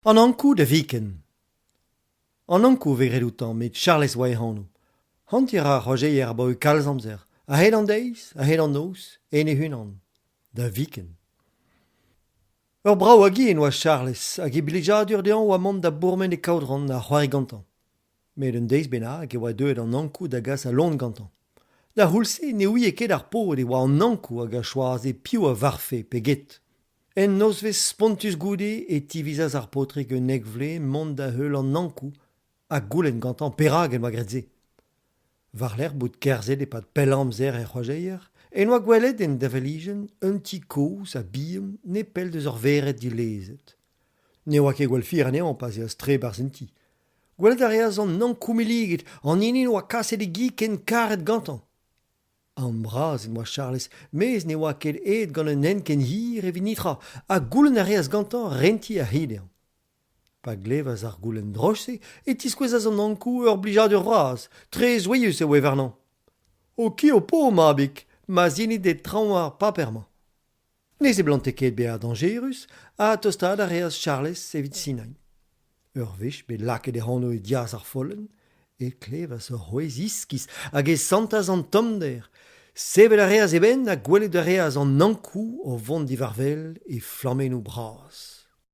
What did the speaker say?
An Ankou da viken. An Ankou 'vez graet outañ met Charlez 'oa e anv. Hanter ar c'hoajeier abaoe kalz amzer, a-hed an deiz, a-hed an noz, en e-unan. Da viken. Ur brav a gi en oa Charlez hag e blijadur dezhañ 'oa mont da bourmen e Kaodran ha c'hoari gantañ. Met un deiz bennak e oa deuet an Ankou da gas al loen gantañ. D'ar c'houlz-se ne ouie ket ar paotr e oa an Ankou hag a choaze piv a varvfe pe get. En nozvezh spontus goude e tivizas ar paotrig unnek vloaz mont da heul an Ankou ha goulenn gantañ perak en doa graet se. War-lerc'h bout kerzhet e-pad pell amzer er c'hoajeier en doa gwelet en deñvalijenn un ti kozh ha bihan nepell deus ur vered dilezet. Ne oa ket gwall fier anezhañ pa'z eas tre 'barzh en ti. Gwelet a reas an Ankou milliget, an hini en doa kaset e gi ken karet gantañ. Aon bras en doa Charlez, mes ne oa ket aet gant un hent ken hir evit netra ha goulenn a reas gantañ rentiñ ar c'hi dezhañ. Pa glevas ar goulenn droch-se e tiskouezas an Ankou ur blijadur vras, tre zouezus e voe warnañ. Ho ki ho po, mabig, ma zinit e traoñ ar paper-mañ. Ne seblante ket bezañ dañjerus ha tostaat a reas Charlez evit sinañ. Ur wech bet lakaet e anv e diaz ar follenn e klevas ur c'hwezh iskis hag e santas an tommder. Sevel a reas e benn ha gwelet a reas an Ankou o vont diwar wel e flammennoù bras.